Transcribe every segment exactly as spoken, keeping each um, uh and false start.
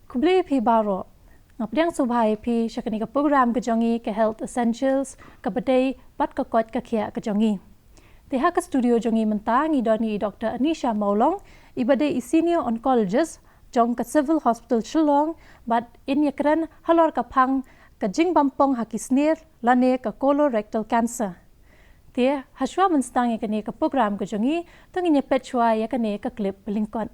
Khublei phi baroh. Nga pdiang sngewbha ïa phi sha kane ka program ka jong ngi, ka Health Essentials, kaba dei bad ka koit ka khiah ka jong ngi. Te ha ka studio jong ngi mynta ngi don ïa i Doctor Anisha Mawlong, iba dei i Senior Oncologist jong ka Civil Hospital Shillong, bad in ïakren halor ka phang ka jingbampong ha ki snier lane ka colorectal cancer. Te hashwa ban sdang ïa kane ka program ka jong ngi, to ngin ïa peit shwa ïa kane ka clip ba lyngkot.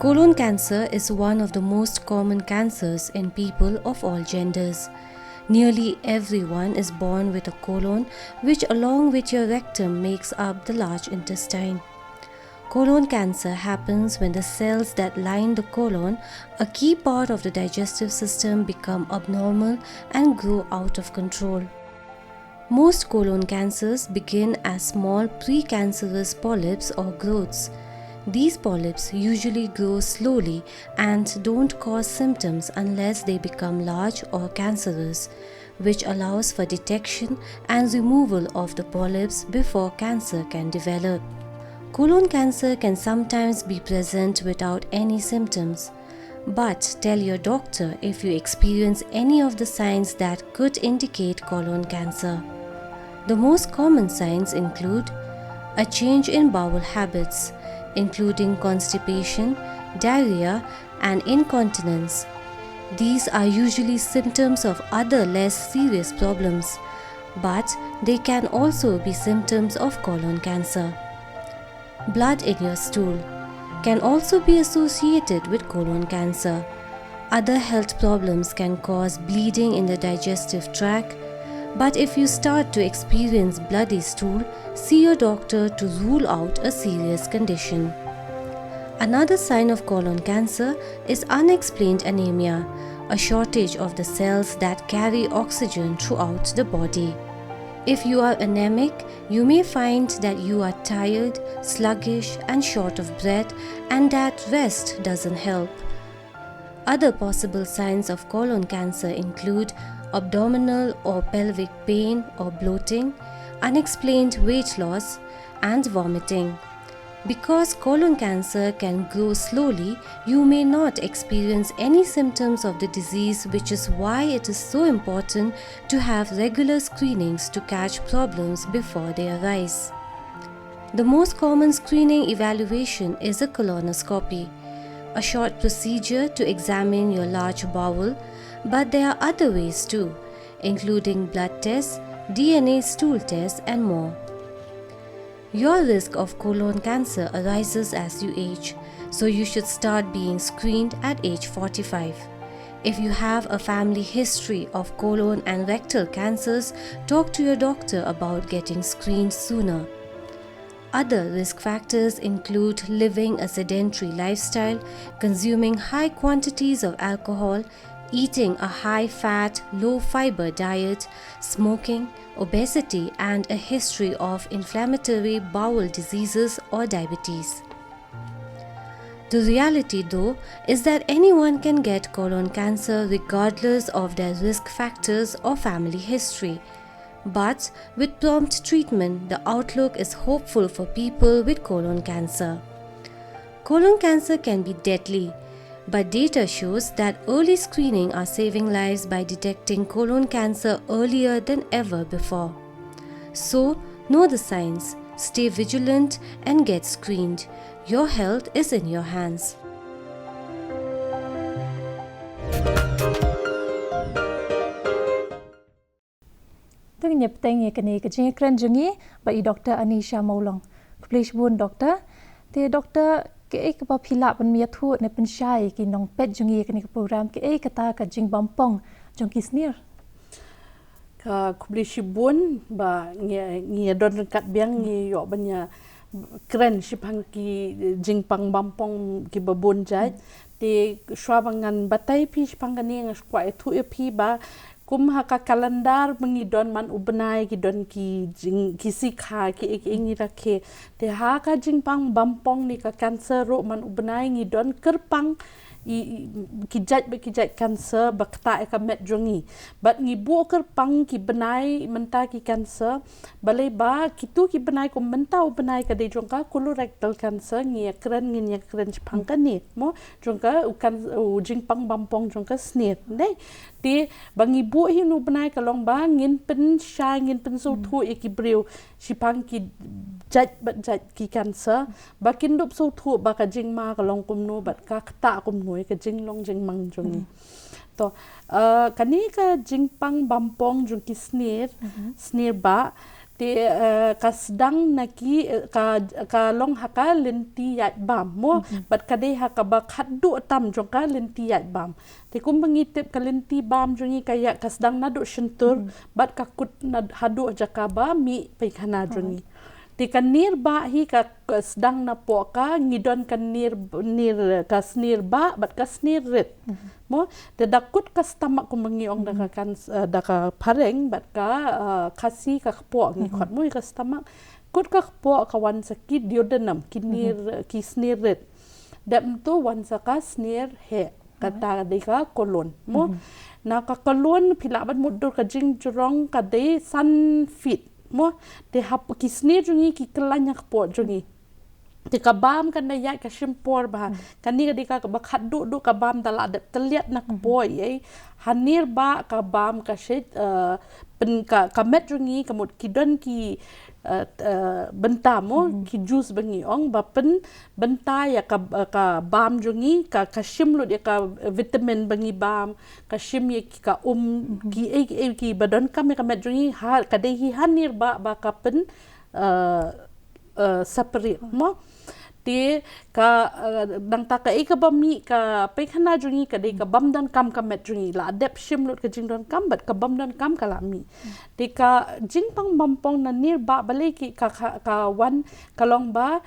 Colon cancer is one of the most common cancers in people of all genders. Nearly everyone is born with a colon, which, along with your rectum, makes up the large intestine. Colon cancer happens when the cells that line the colon, a key part of the digestive system, become abnormal and grow out of control. Most colon cancers begin as small precancerous polyps or growths. These polyps usually grow slowly and don't cause symptoms unless they become large or cancerous, which allows for detection and removal of the polyps before cancer can develop. Colon cancer can sometimes be present without any symptoms, but tell your doctor if you experience any of the signs that could indicate colon cancer. The most common signs include a change in bowel habits, including constipation, diarrhea, and incontinence. These are usually symptoms of other less serious problems, but they can also be symptoms of colon cancer. Blood in your stool can also be associated with colon cancer. Other health problems can cause bleeding in the digestive tract, but if you start to experience bloody stool, see your doctor to rule out a serious condition. Another sign of colon cancer is unexplained anemia, a shortage of the cells that carry oxygen throughout the body. If you are anemic, you may find that you are tired, sluggish, and short of breath, and that rest doesn't help. Other possible signs of colon cancer include abdominal or pelvic pain or bloating, unexplained weight loss, and vomiting. Because colon cancer can grow slowly, you may not experience any symptoms of the disease, which is why it is so important to have regular screenings to catch problems before they arise. The most common screening evaluation is a colonoscopy, a short procedure to examine your large bowel, but there are other ways too, including blood tests, D N A stool tests, and more. Your risk of colon cancer arises as you age, so you should start being screened at age forty-five. If you have a family history of colon and rectal cancers, talk to your doctor about getting screened sooner. Other risk factors include living a sedentary lifestyle, consuming high quantities of alcohol, eating a high fat, low fiber diet, smoking, obesity, and a history of inflammatory bowel diseases or diabetes. The reality, though, is that anyone can get colon cancer regardless of their risk factors or family history. But with prompt treatment, the outlook is hopeful for people with colon cancer. Colon cancer can be deadly, but data shows that early screening are saving lives by detecting colon cancer earlier than ever before. So, know the signs, stay vigilant, and get screened. Your health is in your hands. Te ngin ïa bteng ïa kane ka jingïakren jong ngi bad i Doctor Anisha Mawlong. Khublei shibun Doctor. Te Doctor, kaei kaba phi lah ban ïathuh ne pynshai ïa ki nongpeit jong ngi ïa kane ka program, kaei kata ka jingbampong jong ki snier? Ka khublei shibun ba ngi, ngi ïa don ryngkat biang, ngi ïoh ban ïa kren shaphang ki jingpang bampong kiba bun jait. Te shuwa ba ngan batai phi shaphang kane, nga kwah ïathuh ïa phi ba kum ha ka calendar ba ngi don man u bnai ki don ki jing, ki sikha, ki, ki ngi rakhe. Te ha ka jingpang bampong ne ka cancer ruh man u bnai ngi don kyrpang i, i, ki jait bad ki jait cancer ba ktah ïa ka met jong ngi. Bad ngi buh kyrpang ki bnai mynta ki cancer, balei ba kitu ki bnai kum mynta u bnai ka dei jong ka colorectal cancer, ngi ïa kren, ngin ïa kren shaphang kane, mo, jong ka u kan, u jingpang bampong jong ka snier, ne? Te ba ngi buh hi u bnai ka long ba ngin pynshai, ngin pynsngewthuh ïa ki briew shaphang ki jait bad jait ki cancer, ba kin dup sngewthuh ba ka jingma ka long kumno bad ka ktah kumno ïa ka jinglong jingman jong ngi. To, eh, kane ka jingpang bampong jong ki snier, snier bah, te, eh, ka sdang na ki, eh, ka, ka long ha ka lynti ïaid bam, mo, bad ka dei ha kaba khatduh tam jong ka lynti ïaid bam. Te kumba ngi tip ka lynti bam jong ngi ka ïaid, ka sdang naduh shyntur, bad ka kut na haduh jaka ba mih paikhana jong ngi. Te ka nier bah hi ka, ka sdang napoh ka, ngi don ka nier, nier, ka snier bah bad ka snier rit. Mo, te da kut ka stomach kumba ngi ong da ka kan, eh, da ka phareng bad ka, eh, Khasi ka kpoh ngi khot, mo, ka stomach. Kut ka kpoh ka wan sa ki duodenum, ki nier, ki snier rit. Dep mynta wan sa ka snier heh, kata ka dei ka colon, mo. Na ka colon phi lah ban mutdur ka jingjrong ka dei san feet, mo. Te hap ki snier jong ngi ki kylla ha kpoh jong ngi. Te ka bam kan da ïaid ka shim por bha. Kane ka dei ka kaba khatduh duh ka bam da lah dep tylliat na kpoh ei. Ha nier bah ka bam ka shait, eh, pyn ka, ka met jong ngi ka mut ki don ki, eh, eh, bynta, mo, ki juice ba ngi ong, ba pynbynta ïa ka, eh, ka bam jong ngi, ka, ka shim lut ïa ka vitamin ba ngi bam, ka shim ïa ki, ka um, ki ei, ki ei, ki ba donkam ïa ka met jong ngi, ha, ka dei hi ha nier bah ba ka pyn, eh, eh, separate, mo. Te ka, eh, nangta ka ei kaba mih ka paikhana jong ngi ka dei ka bym donkam ka met jong ngi, lah dep shim lut ka jingdonkam bad ka bym donkam ka lah mih. Te ka jingpang bampong na nier bah balei ki ka, ka, ka wan ka long ba,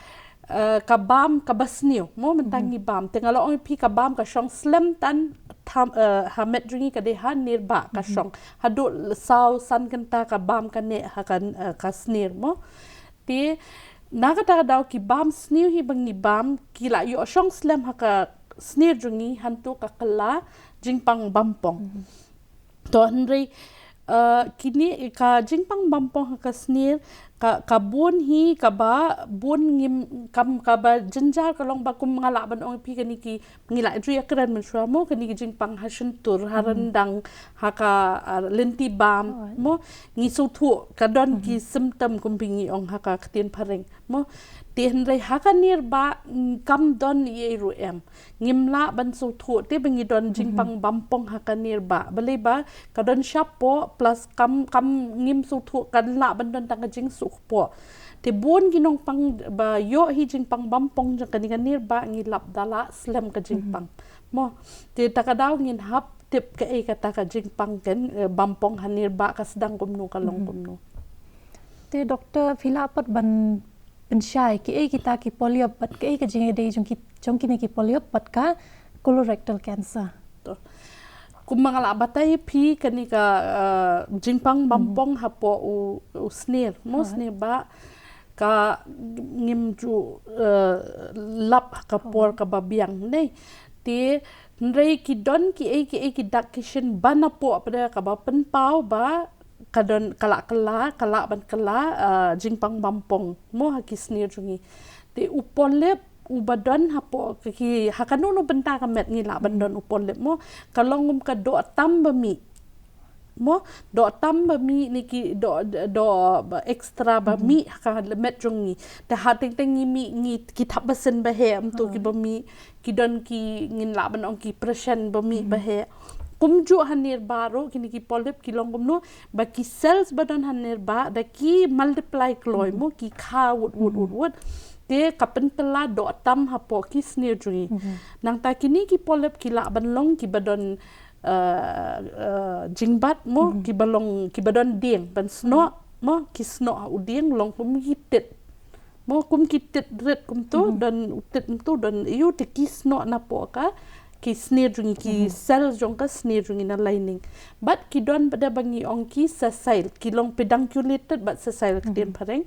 eh, ka bam kaba sniew, mo, mynta ngi bam. Te nga la ong ïa phi ka bam ka shong slem tang tam, eh, ha met jong ngi ka dei ha nier bah ka shong. Haduh saw san kynta ka bam kane ha ka, eh, ka snier, mo. Te na kata ka daw ki bam sniew hi ba ngi bam ki la ïoh shong slem ha ka snier jong ngi, hangto ka kylla jingpang bampong. To hynrei, eh, kine ka jingpang bampong ha ka snier ka, ka bun hi kaba bun ngim kam kaba jynjar ka long ba kum nga lah ban ong ïa phi kane ki ngi lah ju ïa kren mynshuwa mo, kane ki jingpang ha shyntur, ha ryndang, ha ka, ah, lynti bam, mo, ngi sngewthuh ka don ki symptom kumba ngi ong ha ka ktien phareng, mo. Te hynrei ha ka nier bah, mm, kam don ei ei ruh em. Ngim lah ban sngewthuh te ba ngi don jingpang bampong ha ka nier bah. Balei ba ka don shapoh plus kam, kam ngim sngewthuh kan lah ban don tang ka jingsngewthuh. Te bun ki nongpang ba ïoh hi jingpang bampong jong kane ka nier bah ngi lap da lah slem ka jingpang. Mo, te ta ka daw ngin hap tip kaei kata ka jingpang kan, eh, bampong ha nier bah ka sdang kumno ka long kumno. Te doktor phi lah pat ban pynshai kiei kita ki polyp bad kiei ka jingïadei jong ki, jong kine ki polyp bad ka colorectal cancer. To. Kumba nga la batai phi kane ka, eh, jingpang bampong hapoh u, u snier, mo, snier bah ka ngim ju, eh, lap ka por kaba biang ne. Te hynrei ki don kiei kiei ki dak ki shin ba napoh pat kaba pynpaw ba ka don ka lah kylla, ka lah ban kylla, eh, jingpang bampong mo ha ki snier jong ngi. Te u polyp uba don hapoh ki, ha kano kano bynta ka met ngi lah ban don u polyp mo, ka long kum ka doh tam ba mih. Mo, doh tam ba mih ne ki doh, doh extra ba mih ha ka met jong ngi. Te ha teng teng ngi mih ngi ki thap ba sien ba heh, ym to ki ba mih, ki don ki ngin lah ban ong ki pressure ba mih ba heh. Kumjuh ha nier bah ruh kine ki polyp ki long kumno ba ki cells ba don ha nier bah da ki multiply kloi mo, ki kha wut wut wut wut. Te ka pynkylla doh tam hapoh ki snier jong ngi. Nangta kine ki polyp ki lah ban long ki ba don, eh, eh, jingbat mo, ki ba long, ki ba don dieng ban snoh mo, ki snoh ha u dieng long kum ki tit. Mo kum ki tit rit kumto, don u tit kumto, don ïu te ki snoh napoh ka ki snier jong ngi, ki cell jong ka snier jong ngi na lining. Bad ki don pat ba ngi ong ki sessile, ki long pedunculated bad sessile ktien phareng.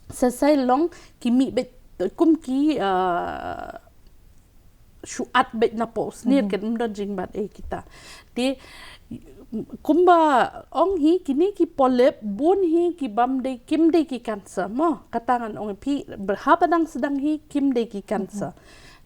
Sessile long ki mih beit kum ki, ah, shu at beit na poh snier, kan ym don jingbat ei kita. Te kumba ong hi, kine ki polyp bun hi ki bym dei, kim dei ki cancer mo. Kata ngan ong ïa phi, haba dang sdang hi kim dei ki cancer.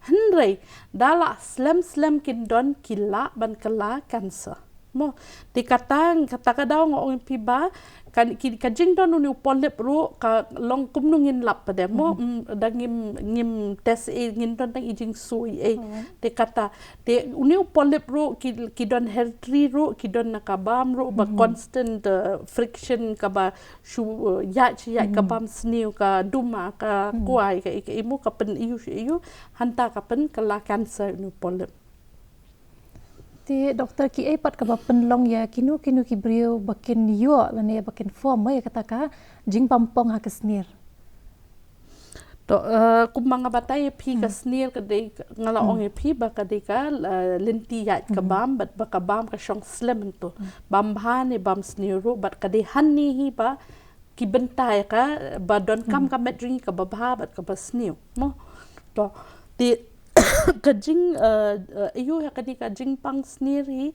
Hynrei da la slem slem kin don ki lah ban kylla cancer mo. Te kata, kata ka daw nga ong ïa phi ba ka, ki, ka jingdon une u polyp ruh ka long kumno ngin lap pat de mo. Mm, da ngim, ngim test ei, ngin don tang i jingsui ei. Te kata, te une u polyp ruh ki, ki don hereditary ruh, ki don na ka bam ruh, ba constant, uh, friction kaba shu, uh, ïaid sha ïaid ka bam sniew, ka duma, ka kwai, ka ei ka ei mo, ka pyn-ïoh sha ïoh, hangta ka pynkylla cancer une u polyp. Te doctor, kiei pat kaba pynlong ïa kino kino ki briew ba kin ïoh lane ba kin form ïa kata ka jingbam pong ha ka snier? To, eh, kumba nga batai ïa phi, ka snier ka dei, nga la ong ïa phi ba ka dei ka, eh, lynti ïaid ka bam, bad ba ka bam ka shong slem hangto. Bam bha ne bam sniew ruh, bad ka dei hangne hi ba ki bynta ïa ka, ba donkam ka met jong ngi kaba bha bad kaba sniew mo. To, te ka jing, eh, eh, ïa kane ka jingpang snier hi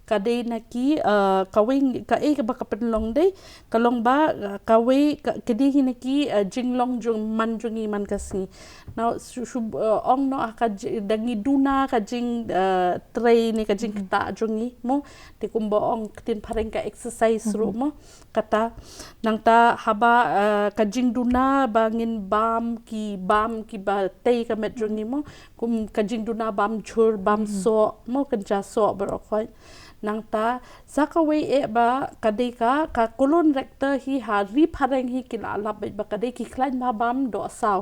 ka dei na ki, eh, kawei, kaei kaba ka pynlong dei, ka long ba, eh, kawei ka, ka dei hi na ki, eh, jinglong jong man jong ngi man ka sngi. Now shu, shu, eh, ong noh ha ka ji-, da ngi duna ka jing, eh, trei ne ka jingktah jong ngi mo. Te kumba ong ktien phareng ka exercise ruh mo. Kata, nangta haba, eh, ka jingduna ba ngin bam ki bam kiba tei ka met jong ngi mo, kum ka jingduna bam jhur, bam soh mo, kynja soh baroh khoit. Nangta sa kawei eh ba ka dei ka, ka colorectal hi ha ri phareng hi ki la lap beit ba ka dei ki khlaiñ bha bam doh saw,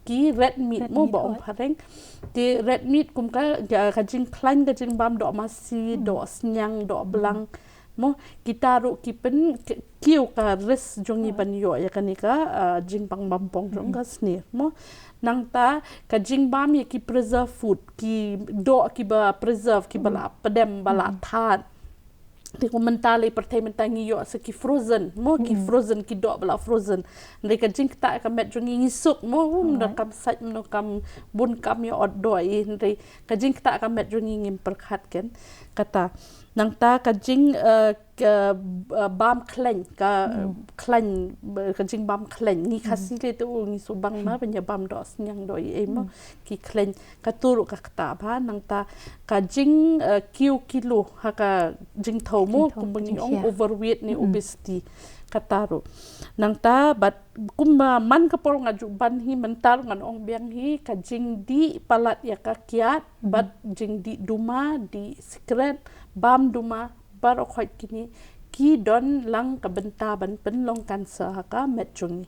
ki red meat mo ba ong phareng. Te red meat kum ka, ka, ka jingkhlaiñ ka jingbam doh masi, doh sniang, doh blang mo, kita ruh ki pyn, ki, kiew ka risk jong ngi ban ïoh ïa kane ka, ah, jingbam bam pong jong ka snier mo. Nangta ka jingbam ïa ki preserve food, ki doh kiba preserve, kiba la pdem, ba la that. Te kum mynta lei pyrthei mynta ngi ïoh sa ki frozen mo, ki frozen, ki doh ba la frozen. Hynrei ka jingktah ka met jong ngi, ngi suk mo, um, da kam sait mo, kam bun kam ïa ot doh i, hynrei ka jingktah ka met jong ngi ngim pyrkhat ken. Kata, nangta ka jing, eh, ka, eh, bam khlaiñ, ka, eh, khlaiñ, eh, ka jingbam khlaiñ. Ngi Khasi lei te u ngi shu bang ma ban ïa bam doh sniang doh i ei mo. Ki khlaiñ, kato ruh ka ktah bha. Nangta ka jing, eh, kiew kilo ha ka jingthew mo, kumba ngi ong overweight ne obesity. Kata ruh. Nangta bad kumba man ka por nga ju ban hi, mynta ruh ngan ong biang hi, ka jingdih palat ïa ka kiad, bad jingdih duma, dih sikret, bam duma, baroh khoit kine ki don lang ka bynta ban pynlong cancer ha ka met jong ngi.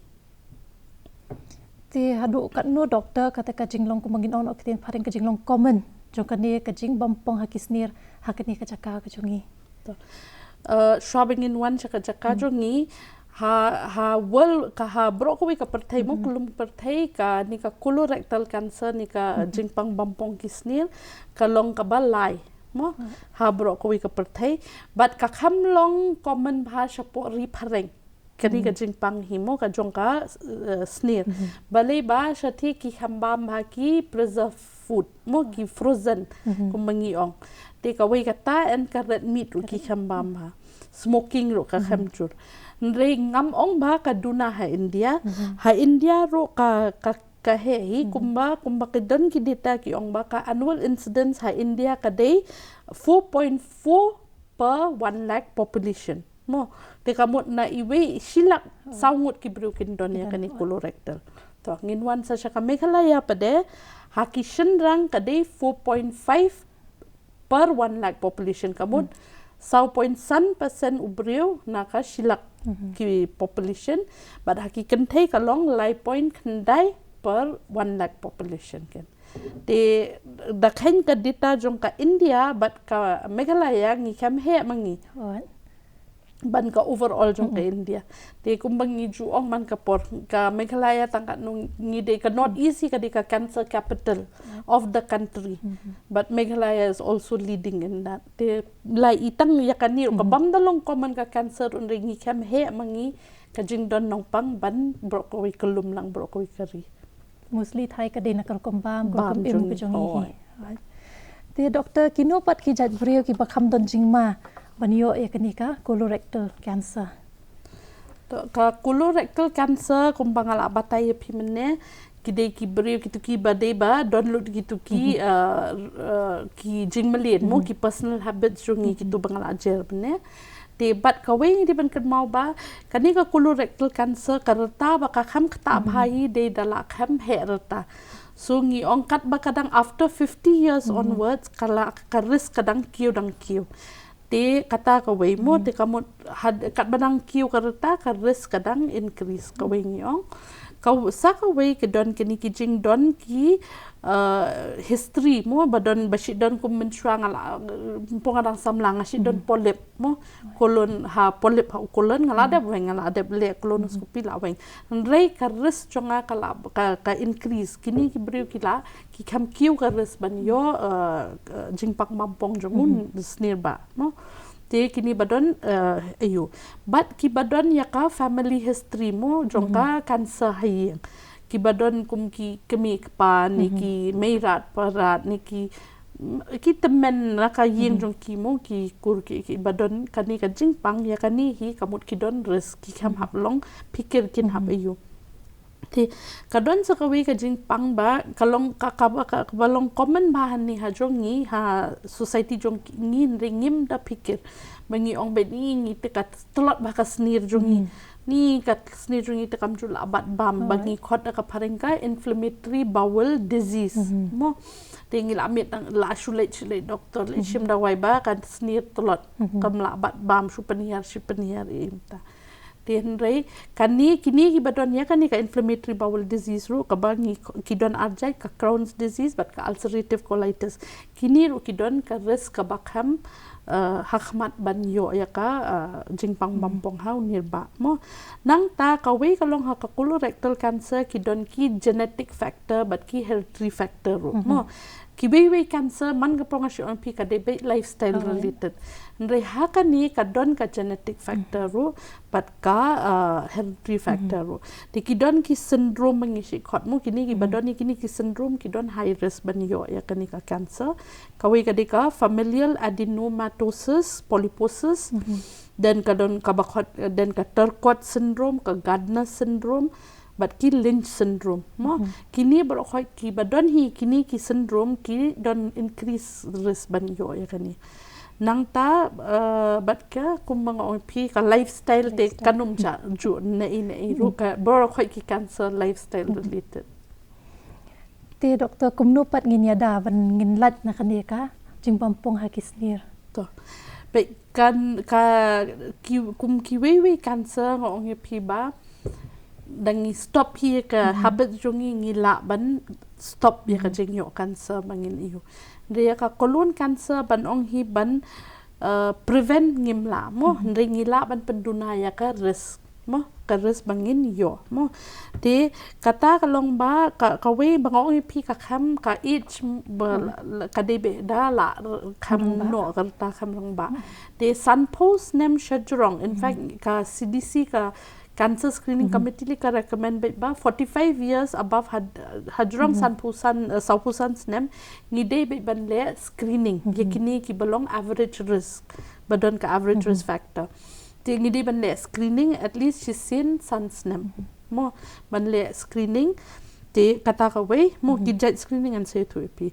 Te haduh katno doctor kata ka jinglong, kumba ngin ong noh ktien phareng, ka jinglong common jong kane ka jingbam pong ha ki snier ha kane ka jaka ka jong ngi? To. Eh, shuwa ba ngin wan sha ka jaka jong ngi, ha, ha world, ka ha baroh kawei ka pyrthei mo, kulmar pyrthei, kane ka colorectal cancer ne ka jingpang bam pong ki snier ka long kaba lai mo, ha baroh kawei ka pyrthei. Bad ka kham long common bha shapoh ri phareng. Kane ka jingpang hi mo, ka jong ka, eh, snier. Balei ba shathie ki kham bam bha ki preserve food mo, ki frozen, kumba ngi ong. Te kawei kata, and ka red meat ruh ki kham bam bha. Smoking ruh ka kham jur. Hynrei ngam ong ba ka duna ha India. Ha India ruh ka, ka, ka heh hi, kumba, kumba ki don ki data ki ong ba ka annual incidence ha India ka dei four point four per one lakh population mo. Te ka mut na iwei shi lak saw ngut ki briew kin don ïa kane colorectal. To, ngin wan sa sha ka Meghalaya pat de, ha ki shynrang ka dei four point five per one lakh population, ka mut saw point san percent u briew na ka shi lak ki population, bad ha ki kynthei ka long lai point khyndai per one lakh population ken. Te da kheiñ ka data jong ka India bad ka Meghalaya ngi kham heh ma ngi. Ban ka overall jong ka India. Te kumba ngi ju ong man ka por, ka Meghalaya tang katno ngi dei, ka North East hi ka dei ka cancer capital of the country. But Meghalaya is also leading in that. Te lai i tang ïa kane ruh, ka bym da long common ka cancer ruh, hynrei ngi kham heh ma ngi ka jingdon nongpang ban baroh kawei ka lum lang, baroh kawei ka ri. Mostly thai ka dei na ka rukom bam, ka rukom im ka jong ngi hi. Te doctor, kino pat ki jait briew kiba kham don jingma ban ïoh ïa kane ka colorectal cancer? To, ka colorectal cancer kumba nga la batai ïa phi mynne, ki dei ki briew kito kiba dei ba don lut kito ki, uh, uh, ki jingmlien mo, ki personal habits jong ngi kito ba nga la jer mynne. Te bad kawei ngi dei ban kynmaw ba kane ka colorectal cancer ka rta ba ka kham ktah bha hi dei da la kham heh rta. So ngi ong katba ka dang after fifty years onwards, ka la ka risk ka dang kiew dang kiew. Te kata kawei mo, te ka mut had, katba dang kiew ka rta, ka risk ka dang increase, kawei ngi ong. Ka sa kawei ka don kine ki jingdon ki, uh, history mo, ba don, ba shu don kum mynshuwa nga la, pynpong nga dang samla, nga shu don polyp mo, colon, ha polyp ha u colon, nga la dep weng, nga la dep leh colonoscopy la weng. Hynrei ka risk jong nga ka la ka, ka increase. Kine ki briew ki la ki kham kiew ka risk ban ïoh, uh, uh, jingpang bampong jong u snier ba mo. Te kine ba don, uh, aiu. Bad kiba don ïa ka family history mo jong ka cancer ha ïing. Kiba don kum ki kmie kpa ne ki mei rat pa rat ne ki, ki tymmen na ka ïing jong ki mo, ki kur ki, kiba don kane ka jingpang, ïa kane hi ka mut ki don risk, ki kham hap long phikir kin hap aiu. Te ka don sa kawei ka jingpang ba ka long ka, ka, ka, kaba long common bha hangne ha jong ngi, ha society jong ngi, hynrei ngim da phikir. Ba ngi ong ba ni, ngi te ka tlot bha ka snier jong ngi. Ni ka snier jong ngi te kam ju lah bat bam, ba ngi khot da ka phareng ka inflammatory bowel disease mo. Te ngi la miet nang, la shu leit shu leit doctor, leit shim dawai ba ka snier tlot, kam lah bat bam, shu pynhiar shu pynhiar, em ta. Te hynrei kane, kine kiba don ïa kane ka inflammatory bowel disease ruh, kaba ngi, ki don arjai, ka Crohn's disease bad ka ulcerative colitis. Kine ruh ki don ka risk kaba kham, uh, ha khmat ban ïoh ïa ka, uh, jingpang bampong ha u snier ba mo. Nangta kawei ka long ha ka colorectal cancer, ki don ki genetic factor bad ki hereditary factor ruh mo. Kiwei wei cancer man ka por nga shu ong phi ka dei beit lifestyle related. Hynrei ha kane ka don ka genetic factor ruh bad ka, uh, hereditary factor ruh. Te ki don ki syndrome ba ngi shu khot mo, kine kiba don ïa kine ki syndrome ki don high risk ban ïoh ïa kane ka cancer. Kawei ka dei ka familial adenomatosis polyposis. Then ka don kaba khot, then ka Turcotte syndrome, ka Gardner syndrome, bad ki Lynch syndrome mo. Kine baroh khoit kiba don hi kine ki syndrome ki don increase risk ban ïoh ïa kane. Nangta, uh, bad ka kumba nga ong phi ka lifestyle te kan ym jah ju na i na i ruh, ka baroh khoit ki cancer lifestyle related. Te doctor, kumno pat ngin ïada ban ngin lait na kane ka jingbampong ha ki snier? To. Peit kan ka ki, kum kiwei wei cancer nga ong ïa phi ba da ngi stop hi ka habit jong ngi, ngi lah ban stop ïa ka jingïoh cancer ba ngin ïoh. Hynrei ïa ka colon cancer ban ong hi ban, uh, prevent ngim lah mo, hynrei ngi lah ban pynduna ïa ka risk mo, ka risk ba ngin ïoh mo. Te kata ka long ba ka, kawei ba nga ong ïa phi ka kham ka age ba la, la, ka dei beit da la kham noh ka rta kham rangbah. Te sanphew snem shajrong. In fact ka C D C ka Cancer Screening Committee lei ka recommend beit ba forty-five years above, had, hajrong sanphew san, eh, sawphew san snem, ngi dei beit ban leh screening ïa kine kiba long average risk, ba don ka average risk factor. Te ngi dei ban leh screening at least shisien san snem mo, ban leh screening. Te kata kawei mo, ki jait screening ngan sa ïathuh ïa phi.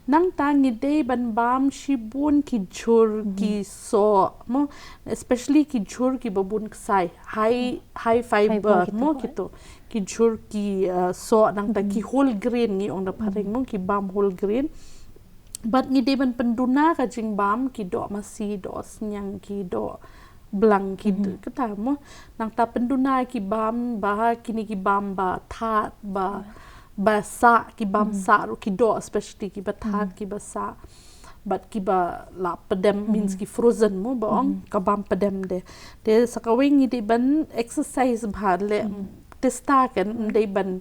Nangta ngi dei ban bam shibun ki jhur ki soh mo, especially ki jhur kiba bun ksai, high, high fiber mo, kito ki jhur ki, uh, soh, nangta ki whole grain ngi ong da phareng mo, ki bam whole grain. Bad ngi dei ban pynduna ka jingbam ki doh masi, doh sniang, ki doh blang, ki kata mo. Nangta pynduna ki bam ba, kine ki bam ba thad, ba, ba sah, ki bam sah ruh, ki doh especially kiba thad, kiba sah. Bad kiba la pdem, means ki frozen mo ba ong, ka bam pdem de. Te sa kawei ngi dei ban exercise bha, leh tista kan, ym dei ban,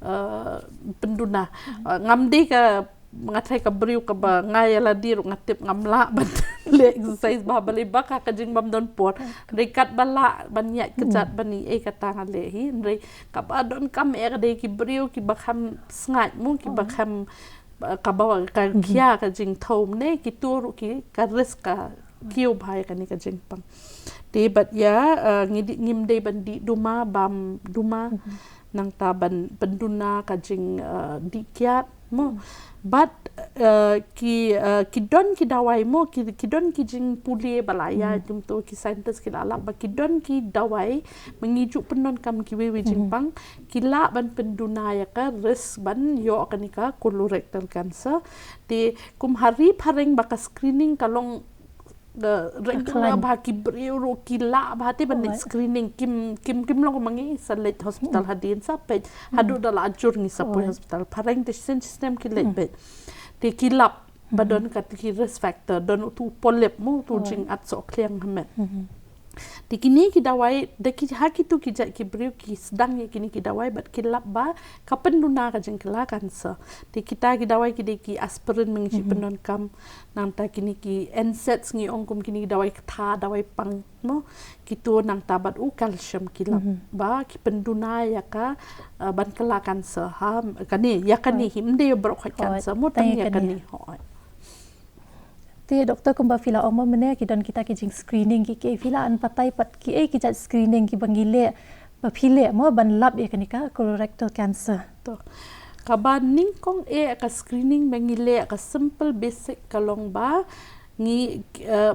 uh, pynduna. Uh, ngam dei ka, nga tharai ka briew kaba nga ïa lade ruh nga tip ngam lah ban leh exercise bha, balei ba ka, ka jingbam don por. Hynrei katba lah ban ïaid kjat ban ïa kata nga leh hi. Hynrei kaba donkam eh ka dei ki briew kiba kham sngaid mo, kiba kham Ka ba ka khia ka jingthaw ne, kito ruh ki ka risk ka kiew bha ïa kane ka jingpang. Te bad ïa, eh, ngi dei, ngim dei ban dih duma, bam duma, nangta ban pynduna ka jing, eh, dih kiad mo. Bad, eh, ki, eh, ki don ki dawai mo, ki, ki don ki jingpule ba la ïa, kumto ki scientist ki la lap ba ki don ki dawai, ma ngi ju pyndonkam kiwei wei jingpang, ki lah ban pynduna ïa ka risk ban ïoh kane ka colorectal cancer. Te kum ha ri phareng ba ka screening ka long, eh, regular bha, ki briew ruh ki lah bha te ban leit screening, kim, kim, kim long ma ngi sa leit hospital hadien sa peit, haduh da la jur ngi sa poi hospital. Phareng te shisien shisnem ki leit peit. Te ki lap ba don kata ki risk factor, don utu u polyp mo, utu u jingat sohkhliang ha met. Te kine ki dawai, da ki ha kitu ki jait ki briew ki sdang ïa kine ki dawai bad ki lap ba ka pynduna ka jingkylla cancer. Te kita ki dawai ki dei ki aspirin ma ngi ju pyndonkam, nangta kine ki NSAIDs ngi ong kum kine ki dawai ktha, dawai pang mo. Kitu nangta bad u calcium ki lap ba ki pynduna ïa ka, eh, ban kylla cancer ha kane, ïa kane hi, ym dei baroh khoit cancer mo, tang ïa kane. Hooid. Te doktor, kumba phi la ong mynne ki don kita ki jing screening, ki, ki phi la an batai pat kiei ki jait screening kiba ngi leh, ba phi leh mo ban lap ïa kane ka colorectal cancer? To. Kaba nyngkong eh ka screening ba ngi leh, ka simple basic ka long ba ngi, eh,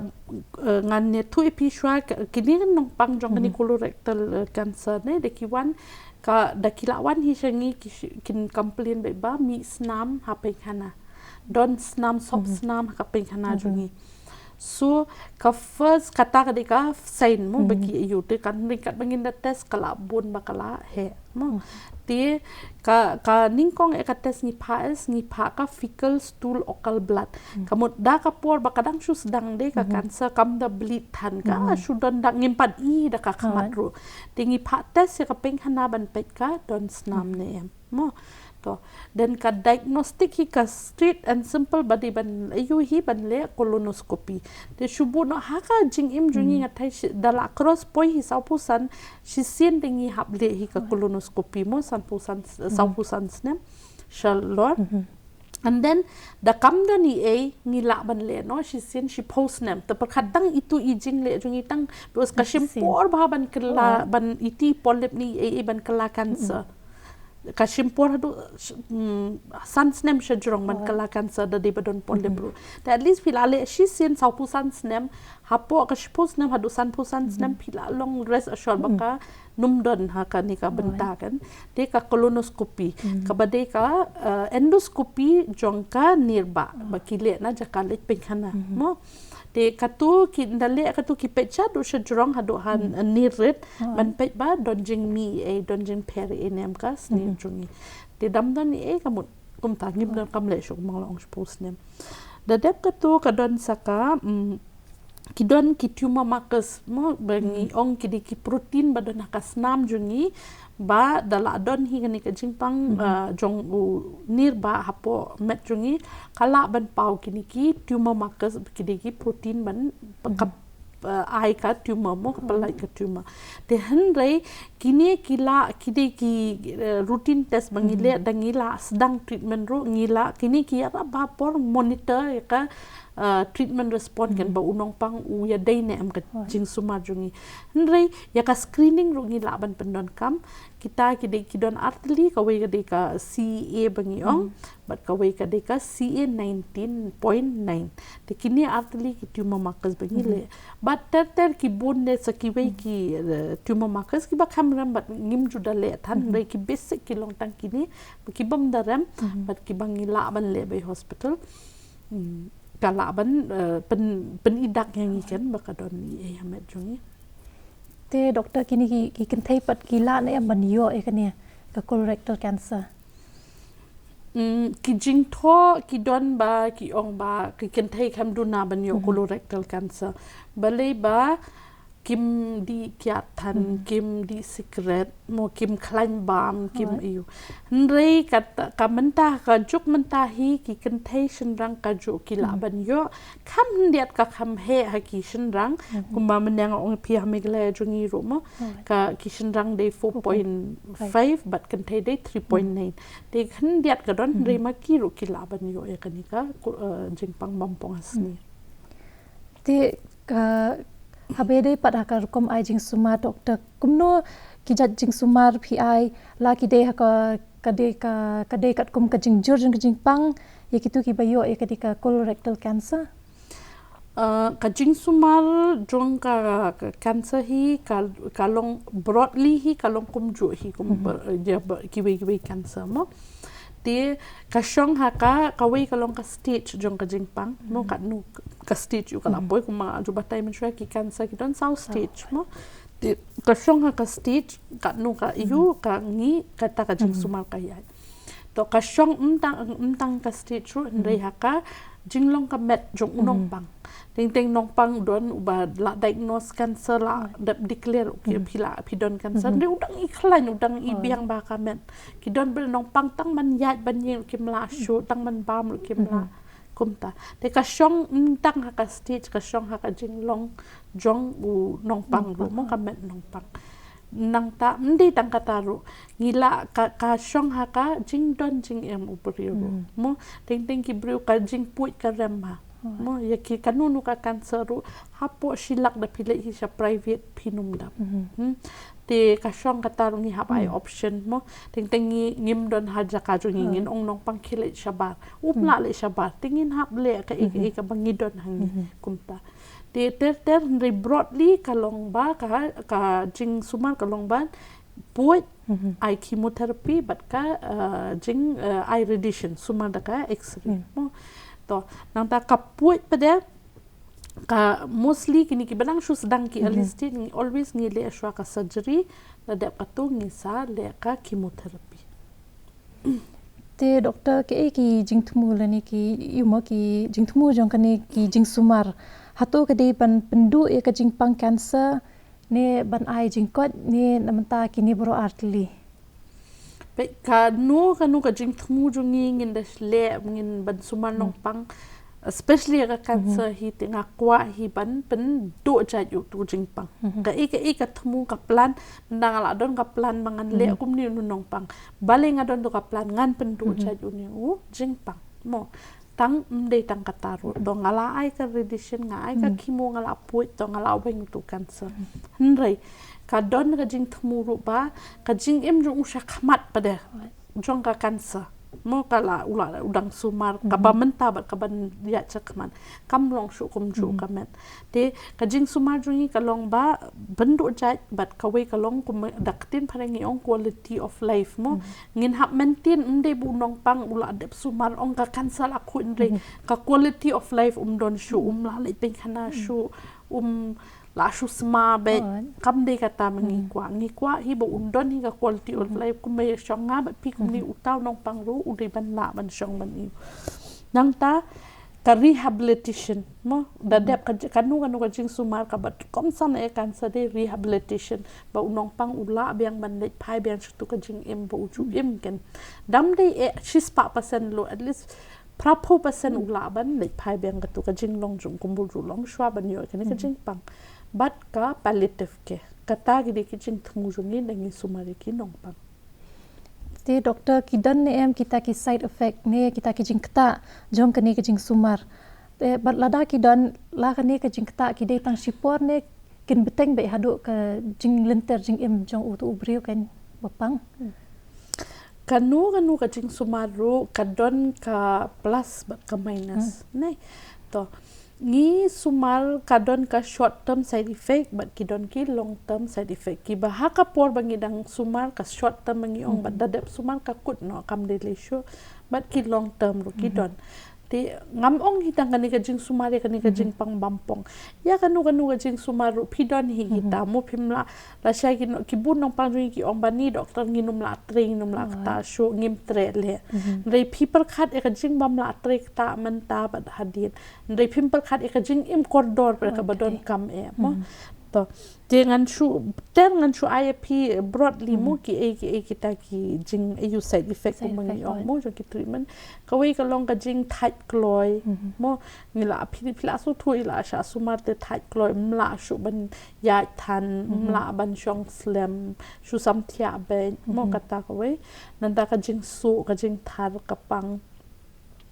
eh, ngan ïathuh ïa phi shuwa, kine ki nongpang jong kane colorectal, eh, cancer ne, da ki wan ka, da ki la wan hi sha ngi ki sh-, kin complain beit ba mih snam ha pengkhana. Don snam, sop snam ha ka pengkhana jong ngi. So ka first, kata ka dei ka sign mo ba ki ïoh te, kan ryngkat ba ngin da test ka la bun ba ka la heh mo. Te ka, ka nyngkong eh ka test ngi phah, ngi phah ka fecal stool occult blood. Ka mut da ka por ba ka dang shu sdang de ka cancer, kam da bleed than ka, shu don da, ngim pat i da ka khmat ruh. Te ngi phah test ïa ka pengkhana ban peit ka don snam ne em mo. To, then ka diagnostic hi ka straight and simple ba dei ban, aiu hi ban leh colonoscopy. Te shu bun noh ha ka jingim jong ngi, nga tharai shi, da la cross poi hi sawphew san, shisien te ngi hap leh hi ka colonoscopy mo, sanphew san, sawphew san snem shalor. And then da kam don ei ei ngi lah ban leh noh shisien shiphew snem. Te pyrkhat tang itu i jingleh jong ngi tang, because ka shim por bha ban kylla, ban iti polyp ne ei ei ban kylla cancer. Ka shim por haduh sh-, mm, san snem shajrong ban kylla cancer da dei ba don polyp ruh. Te at least phi la leh shisien sawphew san snem, hapoh ka shiphew snem haduh sanphew san snem phi la long rest assured ba kan ym don ha kane ka bynta kan. Te ka colonoscopy, kaba dei ka, eh, endoscopy jong ka nirbah ba ki leh na jaka leit pengkhana mo. Te katu ki, nda leh katu ki peit shaduh shajrong haduh ha, eh, nirrit, ban peit ba don jingmih ei, don jingpher ei ne em ka snier jong ngi. Te dam don ei ei, ka mut kumta ngim donkam leh shuh, kumba nga la ong, shiphew snem. Da dep katu ka don sa ka, mm, ki don ki tumor markers mo, ba ngi ong ki dei ki protein ba don ha ka snam jong ngi, ba da la don hi kane ka jingpang, ah, jong u nirbah hapoh met jong ngi, ka lah ban paw kine ki tumor markers, ki dei ki protein ban ka, ah, ai ka tumor mo, ka pyllait ka tumor. Te hynrei kine ki la, ki dei ki, eh, routine test ba ngi leh, da ngi la sdang treatment ruh ngi la, kine ki ïarap bha por monitor ïa ka, eh, treatment response kan, ba u nongpang u ïadei ne em ka jingsumar jong ngi. Hynrei ïa ka screening ruh ngi lah ban pyndonkam. Kita ki dei, ki don artylli, kawei ka dei ka C E A ba ngi ong, bad kawei ka dei ka C A nineteen point nine. Te kine artylli ki tumor markers ba ngi leh. Bad ter ter ki bun de sa kiwei ki, eh, tumor markers kiba kham rem bad ngim ju da leh than, hynrei ki basic ki long tang kine, ba ki bym da rem, bad kiba ngi lah ban leh beit hospital. Hmm, ka lah ban, eh, pyn, pyni dak ïa ngi kan ba ka don ei ei ha met jong ngi. Te doktor, kine ki, ki kynthei pat ki lah ne em ban ïoh ïa kane ka colorectal cancer? Mm, ki jingthoh ki don ba ki ong ba ki kynthei kam duna ban ïoh colorectal cancer. Balei ba Kim dih kiad than, kim dih sikret, mo, kim khlaiñ bam, kim ïu. Hynrei ka, ka mynta, ka juk mynta hi, ki kynthei shynrang kajuh ki lah ban ïoh. Kham khyndiat ka kham heh ha ki shynrang, kumba mynne nga ong phi ha Meghalaya jong ngi ruh mo. Ka ki shynrang dei four point five, bad kynthei dei three point nine. Te khyndiat ka don, hynrei ma ki ruh ki lah ban ïoh ïa kane ka, ku-, eh, jingpang bampong ha snier. Te ka, haba dei pat ha ka rukom ai jingsumar, doktor, kumno ki jait jingsumar phi ai, la ki dei ha ka, ka dei ka, ka dei katkum ka jingjur jong ka jingpang ïa kito kiba ïoh ïa ka dei ka colorectal cancer? Uh, ka jingsumar jong ka, ka cancer hi ka, ka long broadly hi ka long kumjuh hi kum ber-, ïa ber-, kiwei kiwei cancer mo. Te ka shong ha ka, kawei ka long ka stage jong ka jingpang mo, katno ka stage u ka la poi, kumba ju batai mynshuwa ki cancer ki don saw stage mo. Te ka shong ha ka stage, katno ka ïu, ka ngi, kata ka jingsumar ka ïaid. To ka shong ym tang, ym tang ka stage ruh, hynrei ha ka jinglong ka met jong u nongpang. Teng teng nongpang don uba la diagnose cancer, la dep declare, okay, phi la, phi don cancer. Hynrei u dang i khlaiñ, u dang i biang bha ka met. Ki don bun nongpang tang ban ïaid ban ïeng ruh kim lah shuh, tang ban bam ruh kim lah. Kumta. Te ka shong ym tang ha ka stage, ka shong ha ka jinglong jong u nongpang ruh mo, ka met nongpang. Nangta ym dei tang kata ruh, ngi lah ka, ka shong ha ka jingdon jingem u briew ruh mo. Teng teng ki briew ka jingpuid ka rem bha mo, ïa ki kano kano ka cancer ruh, hapoh shi lak da phi leit hi sha private phin ym dap. Hmm. Te ka shong kata ruh ngi hap ai option mo. Teng teng ngi, ngim don ha jaka jong ngi, ngin ong nongpang khie leit shabar, um lah leit shabar. Te ngin hap leh kaei kaei kaba ngi don ha ngi kumta. Te ter ter, hynrei broadly ka long ba ka, ka jingsumar ka long ba puid, ai chemotherapy bad ka, uh, jing, uh, ai radiation, sumar da ka X-ray mo. To nangta ka puid pat de, ka mostly kine kiba dang shu sdang ki early stage, ngi always ngi leh shuwa ka surgery, la dep kato ngi sa leh ka chemotherapy. Te doktor, kaei ki jingthmu lane ki, ïu mo, ki jingthmu jong kane ki jingsumar? Hato ka dei ban pynduh ïa ka jingpang cancer, ne ban ai jingkoit, ne na mynta kine baroh ar tylli? Peit, kano kano ka jingthmu jong ngi, ngin da leh, ngin ban sumar nongpang, especially ïa ka cancer hi, te nga kwah hi ban pynduh jait ïa uto u jingpang. Kaei kaei ka thmu, ka plan, nda nga la don ka plan ba ngan leh kumne u nongpang. Balei nga don to ka plan, ngan pynduh jait une u jingpang mo. Tang ym dei tang kata ruh, to nga la ai ka radiation, nga ai ka chemo, nga la puid, to nga la weng uto u cancer. Hynrei ka don ka jingthmu ruh ba ka jingim jong u shakhmat pat de jong ka cancer mo, ka la, u la, u dang sumar, kaba mynta bad kaban ïaid shakhmat kam long shuh kumjuh ka met. Te ka jingsumar jong ngi ka long ba pynduh jait, bad kawei ka long kum da ka ktien phareng ngi ong quality of life mo. Ngin hap maintain, ym dei ba u nongpang u la dep sumar, ong ka cancer la khuid, hynrei ka quality of life um don shuh, um lah leit pynkhana shuh, um lah shu sma beit. Kam dei kata ma ngi kwah. Ngi kwah hi ba un don hi ka quality of life, kumba ïa shong nga bad phi kumne, uta u nongpang ruh u dei ban lah ban shong ban ïu. Nangta ka rehabilitation mo, da dep ka, kano kano ka jingsumar kaba kongsan ïa cancer, dei rehabilitation, ba u nongpang u lah biang ban leit phai biang sha uto ka jingim ba u ju im ken. Dam dei eh shispah percent lo, at least phraphew percent u lah ban leit phai biang kato ka jinglong jong u, kumba u ju long shuwa ban ïoh kane ka jingpang. Bad ka palliative care, kata ki dei ki jingthmu jong ngi da ngi sumar ïa ki nongpang. Te doktor, ki don ne em kita ki side effect ne kita ki jingktah jong kane ka jingsumar? Te bad lada ki don, la kane ka jingktah ki dei tang shipor ne kin bteng beit haduh ka jinglynter jingim jong uto u briew kan ba pang? Kano kano ka jingsumar ruh ka don ka plus bad ka minus ne. To ngi sumar, ka don ka short term side effect bad ki don ki long term side effect. Kiba ha ka por ba ngi dang sumar, ka short term ba ngi ong, bad da dep sumar ka kut noh, kam dei lei shuh. Bad ki long term ruh ki don. Te ngam ong hi tang kane ka jingsumar ïa kane ka jingpang bampong. Ïa kano kano ka jingsumar ruh phi don hi kita mo, phim lah, lashai ki no, ki bun nongpang jong ngi ki ong ba ni doktor ngin ym lah trei, ngin ym lah ktah shuh, ngim treh leh. Hynrei phi pyrkhat ïa ka jingbym lah trei ktah mynta bad hadien. Hynrei phim pyrkhat ïa ka jingim kordor bad kaba donkam eh mo. To, te ngan shu, ter ngan shu ai phi broadly mo ki ei ki ei kita ki jing ei side effect kumba ngi ong mo jong ki treatment. Kawei ka long ka jingthait kloi mo, ngi la phi phi la sngewthuh i la shah sumar te thait kloi, ym lah shuh ban ïaid than, ym lah ban shong slem, shu samthiah beit mo kata kawei. Nangta ka jingsuh, ka jingthar, ka pang.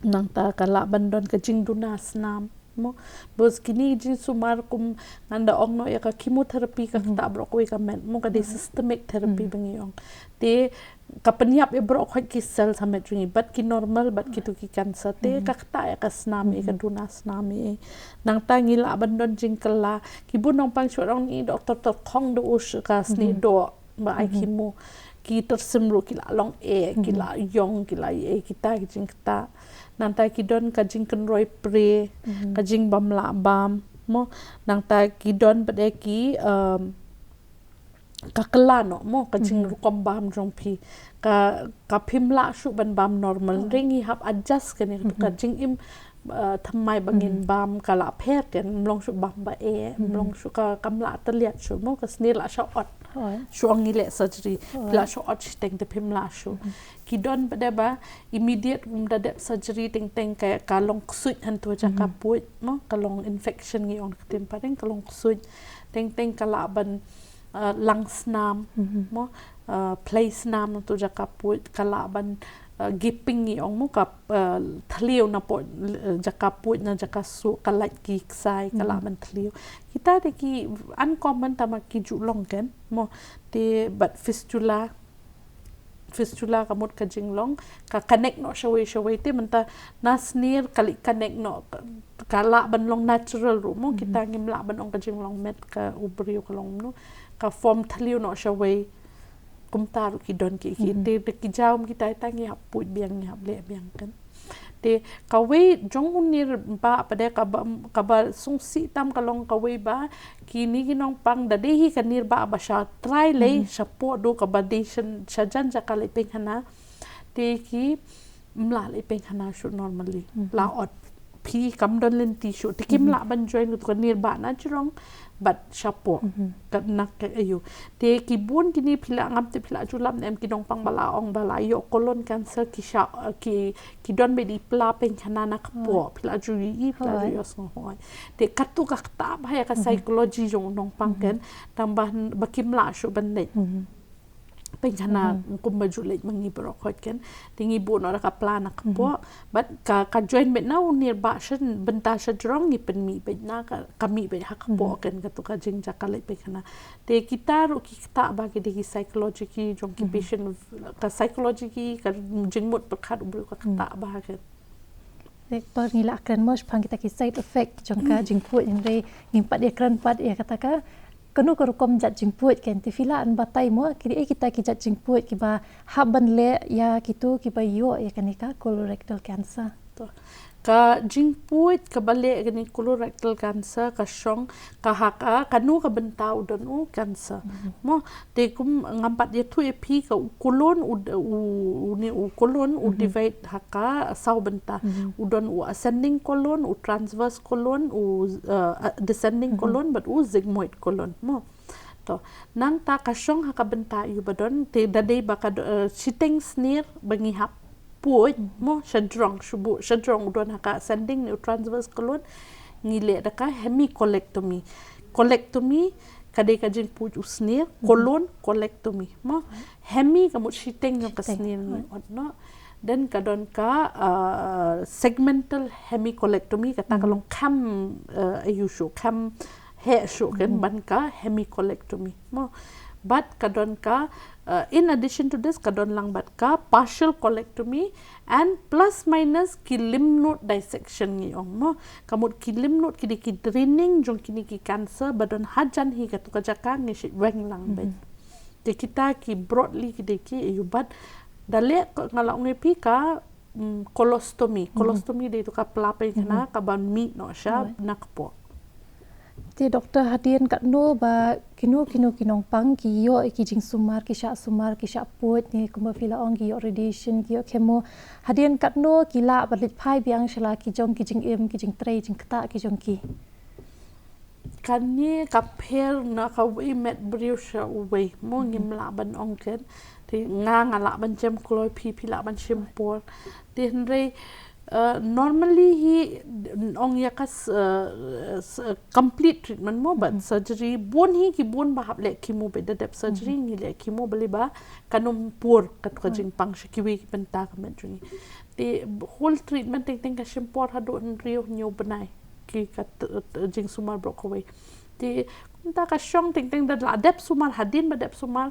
Nangta ka lah ban don ka jingduna snam mo. Bad kine jingsumar kum ngan da ong noh ïa ka chemotherapy, ka ktah baroh kawei ka met mo, ka dei systemic therapy ba ngi ong. Te ka pynïap ïa baroh khoit ki cell ha met jong ngi, bad ki normal bad kitu ki cancer, te ka ktah ïa ka snam, ïa ka duna snam ïa. Nangta ngi lah ban don jingkylla, ki bun nongpang shu ong ni doktor, to khong da u ka snieh doh ba ai chemo. Ki tyrsim ruh ki la long eh, ki la ïong, ki la eh, kita ki jingktah. Nangta ki don ka jingkynroi pre, ka jingbam lah bam mo. Nangta ki don pat eh ki, um, ka kylla noh mo, ka jingrukom bam jong phi. Ka, ka phim lah shuh ban bam normal. Ring i hap adjust kane ka jingim, uh, thymmai ba ngin bam ka la pher, kan ym long shuh bam ba eh, ym long shuh, ka, kam lah tylliat shuh mo, ka snieh la shah ot. Shu ong ngi leh surgery, la shah ot shiteng te phim lah shuh. Ki don pat eh ba immediate kum da dep surgery teng teng ka, ka long ksuid hangto jaka puid mo, ka long infection ngi ong ka ktien phareng, ka long ksuid. Teng teng ka lah ban, uh, lang snam mo, uh, phlei snam hangto jaka puid, ka lah ban, uh, gaping ngi ong mo, ka, uh, thliew napoh, uh, jaka puid na jaka suh, ka lait ki ksai, ka lah ban thliew. Kita te ki uncommon tangba ki ju long kan mo. Te bad fistula, fistula ka mut ka jinglong ka connect noh shawei shawei, te mynta na snieh ka leit connect noh, ka, ka lah ban long natural ruh mo. Kita ngim lah ban ong ka jinglong met ka u briew ka long no, ka form thliew noh shawei. Kumta ruh ki don ki, ki te, te ki jaw kum kita, ita ngi hap puid biang, ngi hap leh biang kan. Te kawei jong u nirbah pat eh kaba, kaba sngewsih tam ka long kawei ba kine ki nongpang da dei hi ka nirbah ba sha trai lei shapoh, do kaba dei sha, sha jan jaka leit pynkhana. Te ki ym lah leit pynkhana shuh normally. La ot, phi kam don lynti shuh, te kim lah ban join kato ka nirbah na jrong bad shapoh. Ka na ka ayu. Te ki bun kine phi la ngam tip phi la ju lap ne em, ki nongpang ba la ong ba la ïoh colon cancer ki sha, ki, ki don beit i pla pynkhana na kpoh, phi la ju ïohi, phi la ju ïohsngew, hooid. Te kato ka ktah bha ïa ka psychology jong u nongpang kan, tangba ba kim lah shuh ban leit pynkhana kumba ju leit ma ngi baroh khoit kan. Te ngi buh noh da ka pla na kpoh bad ka, ka join beit na u nirbah sha bynta sha jrong, ngi pynmih beit na ka, ka mih beit ha kpoh kan, kato ka jingjia ka leit pynkhana. Te kita ruh ki ktah bha, ki dei ki psychology ki jong ki patient, ka psychology ki, ka jingmut pyrkhat u briew ka ktah bha kan. Doktor, ngi la kren mo shaphang kita ki side effect jong ka jingpuid, hynrei ngim pat ïa kren pat ïa kata ka, kano ka rukom jait jingpuid kan, te phi lah ban batai mo ki dei kita ki jait jingpuid kiba hap ban leh ïa kito kiba ïoh ïa kane ka colorectal cancer. To. Ka jingpuid kaba leh ïa kane colorectal cancer ka shong ka ha ka, kano ka bynta u don u cancer. Mo, te kum ngam pat ïathuh ïa phi, ka u colon u, u, u ne u colon u divide ha ka saw bynta. U don u ascending colon, u transverse colon, u, uh, descending colon bad u sigmoid colon. Mo. To, nangta ka shong ha ka bynta ïa ba don, te da dei ba ka do, uh, shiteng snieh ba ngi hap puid mo sha jrong, shu buh sha jrong, u don ha ka ascending ne u transverse colon, ngi leh da ka hemicolectomy. Colectomy ka dei ka jingpuid u snieh, colon colectomy mo. Hemi ka mut shiteng jong ka snieh ngi ot noh. Then ka don ka, uh, segmental hemicolectomy, kata ka long kham, uh, ayu shuh, kham heh shuh kan, ban ka hemicolectomy mo. Bad ka don ka, uh, in addition to this, ka don lang bad ka partial colectomy and plus minus ki lymph node dissection ngi ong mo. Ka mut ki lymph node ki dei ki draining jong kine ki cancer ba don hajan hi kato ka jaka, ngi shait weng lang beit. Te kita ki broadly ki dei ki ayu, bad da leh ka, nga la ong ïa phi ka, mm, colostomy. Colostomy dei to ka pla pynkhana kaba mih noh sha na kpoh. Te doktor, hadien katno ba kino kino ki nongpang ki ïoh ïa ki jingsumar, ki shah sumar, ki shah puid ne kumba phi la ong ki ïoh radiation, ki ïoh chemo, hadien katno ki lah ban leit phai biang sha la ki jong ki jingim, ki jingtrei jingktah ki jong ki? Kane ka pher na kawei met briew sha uwei, mo, ngim lah ban ong ken. Te nga, nga lah ban jem kloi, phi, phi lah ban shim por. Te hynrei, uh, normally hi ong ïa ka s-, uh, s-, complete treatment mo, but surgery, bun hi ki bun ba hap leh chemo, ba da dep surgery ngi leh chemo balei ba kan ym pur katto ka jingpang sha kiwei ki bynta ka met jong ngi. Te whole treatment teng teng ka shim por haduh hynriew hynñiew bnai, ki ka t-, t-, jingsumar baroh kawei. Te kumta ka shong teng teng, da la dep sumar, hadien ba dep sumar,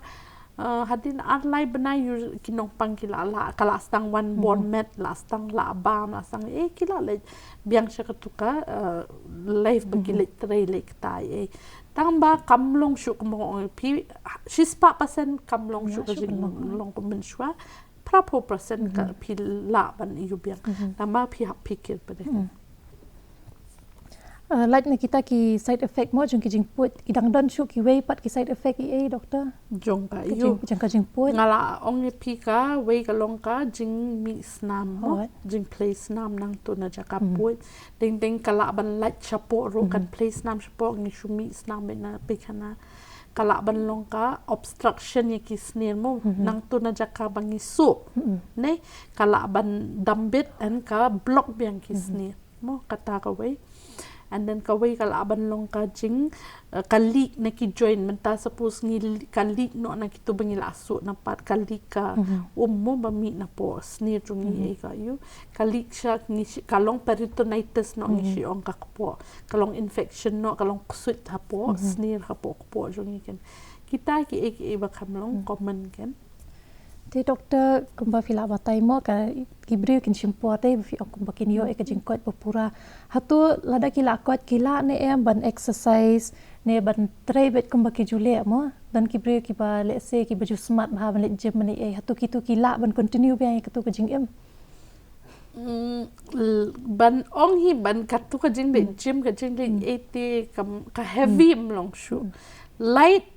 uh, hadien ar lai bnai, ïoh ki nongpang ki la, la, ka la sdang wan bor met, la sdang la bam, la sdang, eh, ki la leit biang sha katto ka, uh, life ba ki leit trei, leit ktai, eh. Tang ba kam long shuh, kumba ong phi, shispah percent kam long shuh ka jinglong mynshuwa, phraphew percent ka phi lah ban ïoh biang. Namar phi hap phikir pat de. Uh, lait na kita ki side effect mo jong ki jingpud, ki dang don shuh kiwei pat ki side effect ei, doctor? Jong ka, ka ïoh, jing, jong ka jingpud. Nga la ong ïa phi, kawei ka long ka jingmih snam mo, jingplei snam nangta na jaka pud. Teng teng ka lah ban lait shapoh ruh, kan plei snam shapoh, ngi shu mih snam beit na peikhana. Ka lah ban long ka obstruction ïa ki snier mo, nangta na jaka ba ngi suh. Ne, ka lah ban dam beit and ka block biang ki snier mo, kata kawei. And then kawei ka lah ban long ka jing, uh, ka leak na ki joint, mynta suppose ngi li-, ka leak noh na kito ba ngi la suh na pat, ka leak ka um mo ba mih napoh snier jong ngi, eh, ka ïoh. Ka leak sha ngi shi-, ka long peritonitis noh ngi shi ong ka kpoh. Ka long infection noh, ka long ksuid hapoh snier, hapoh kpoh jong ngi ken. Kita kiei kiei ba kham long common ken. Te doctor, kumba phi la batai mo, ka, ki briew kin shim por te, phi ong kumba kin ïoh ïa ka jingkoit ba pura. Hato lada ki la koit, ki lah ne em ban exercise ne ban trei beit kumba ki ju leh mo? Don ki briew kiba, let's say, kiba ju smat bha ban leit gym ne ei, hato kito ki lah ban continue biang ïa kato ka jingim? Mm, l-, ban ong hi ban kato ka jingleit gym, ka jingleit ei te ka, ka heavy ym long shuh. Light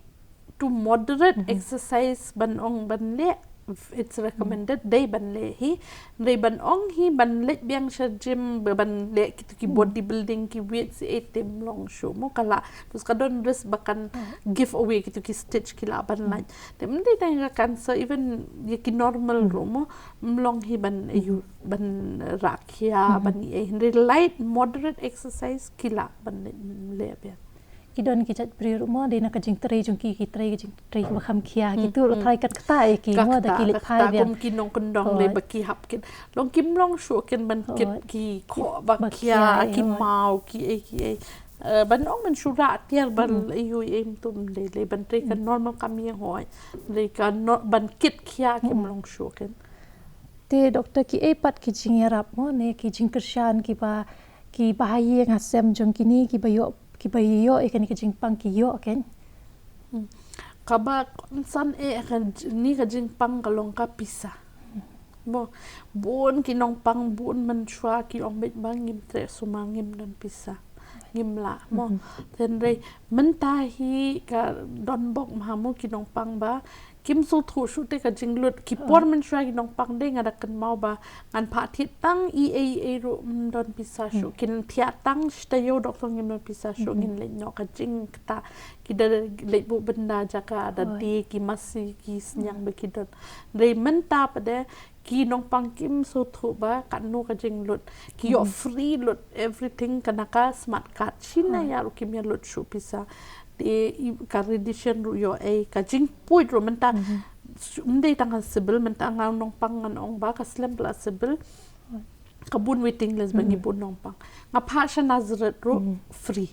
to moderate exercise ban ong ban leh, it's recommended, dei ban leh hi. Dei ban ong hi ban leit biang sha gym, ba ban leh kito ki body building, ki weights, eh, te ym long shuh mo, ka lah, because ka don risk ba kan give away kito ki stitch, ki lah ban lait. Te ym dei tang ka cancer, even ïa ki normal ruh mo, ym long hi ban, eh, ïoh ban rah khia, ban ïa, hynrei light moderate exercise ki lah ban leh, leh biang. Ki don ki jait briew ruh mo, dei na ka jingtrei jong ki, ki trei ka jingtrei ba kham khia, kito ruh tharai kat kata ïa ki mo, da ki leit phai biang. Kum ki nongkyndong lei ba ki hap kin long, kim long shuh kin ban kit ki khoh ba khia, ki maw, ki ei ki ei. Eh, ban ong ban shu rah tiar ban ei ïoh ei, ym tum dei lei ban trei ka normal kam ïeng hoi. Dei ka no-, ban kit khia kim long shuh ken. Te doctor, kiei pat ki jingïarap mo ne ki jingkyrshan kiba, kiba ha ïing ha sem jong kine kiba ïoh, kiba ïoh ïa kane ka jingpang ki ïoh ken? Hmm. Kaba kongsan eh ka j-, ne ka jingpang ka long ka pisa. Mo, bun ki nongpang, bun mynshuwa ki ong beit ba ngim treh sumar, ngim don pisa, ngim lah mo. Hynrei mynta hi ka don bok ma mo ki nongpang ba kim sngewthuh shuh te ka jinglut. Ki por mynshuwa ki nongpang dei, nga da kynmaw ba ngan phah thied tang ei ei ei ruh ym don pisa shuh. Kin thiah tang shi taïew doctor, ngim don pisa shuh, ngin leit noh. Ka jingkata, ki da leit buh bynda jaka da die, ki masi ki sniang ba ki don. Hynrei mynta pat de ki nongpang kim sngewthuh ba katno ka jinglut. Ki ïoh free lut everything, kane ka smart card. Shi na ïa ruh kim ïa lut shuh pisa. Te i, ka radiation ruh ïoh ei, ka jingpuid ruh mynta. Ym dei tang ka civil, mynta nga nongpang ngan ong ba ka slem la civil. Ka bun waiting list ba ngi bun nongpang. Nga phah sha Nazareth ruh free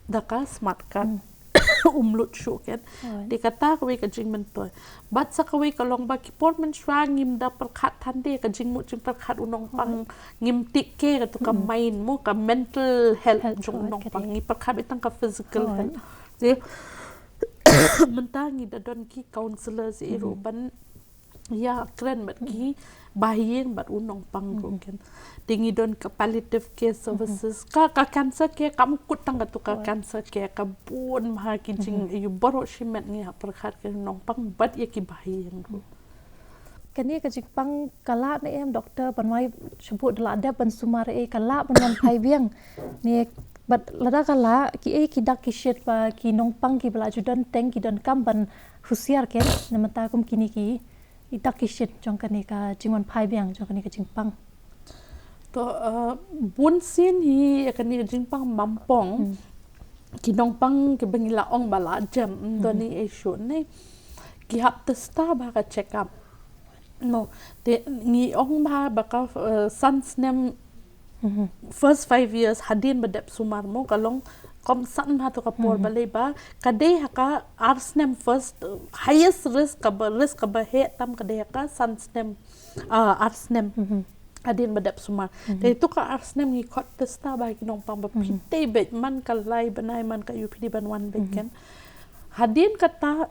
da ka smart card. Um lut shuh ken. Te kata kawei ka jingmyntoi. Bad sa kawei ka long ba ki por mynshuwa ngim da pyrkhat than de, ka jingmut jingpyrkhat u nongpang, ngim take care kato ka mind mo, ka mental health jong u nongpang. Ngi pyrkhat beit tang ka physical health. Te mynta ngi da don ki counselors ei ruh ban ïa kren bad ki bahaïing bad u nongpang ruh ken. Te ngi don ka palliative care services. Ka, ka cancer care kam kut tang kato ka cancer care, ka bun ma ki jing, ïa baroh shimet ngi hap pyrkhat ïa ki nongpang bad ïa ki bahaïing ruh. Kane ka jingpang ka lah ne em doctor, ban wai shu bud da lah dep ban sumar ei, ka lah ban wan phai biang ne? Bad lada ka lah, ki ei ki dak ki shit ba ki nongpang ki ba la ju don teng ki donkam ban husiar kein, namar ta kum kine ki, ki dak ki shit jong kane ka jingwan phai biang jong kane ka jingpang. To, uh, bun sien hi ïa kane ka jingpang bampong. Hmm. Ki nongpang ki ba ngi la ong ba la jem, hmm, don ei shuh ne. Ki hap test bha ka check up. No, te ngi ong ba, ba ka, uh, san snem, mhm, first five years hadien ba dep sumar mo, ka long kongsan bha to ka por, mhm, balei ba ka dei ha ka ar snem first, uh, highest risk, ka ba risk ka ba heh tam ka dei ha ka san snem, uh, ar snem. Mhm. Hadien ba dep sumar. Mhm. Te to ka ar snem ngi khot test bha ki nongpang ba, mhm, phi tei beit man ka lai bnai man ka ïoh phi dei ban wan beit, mhm, kein. Hadien kata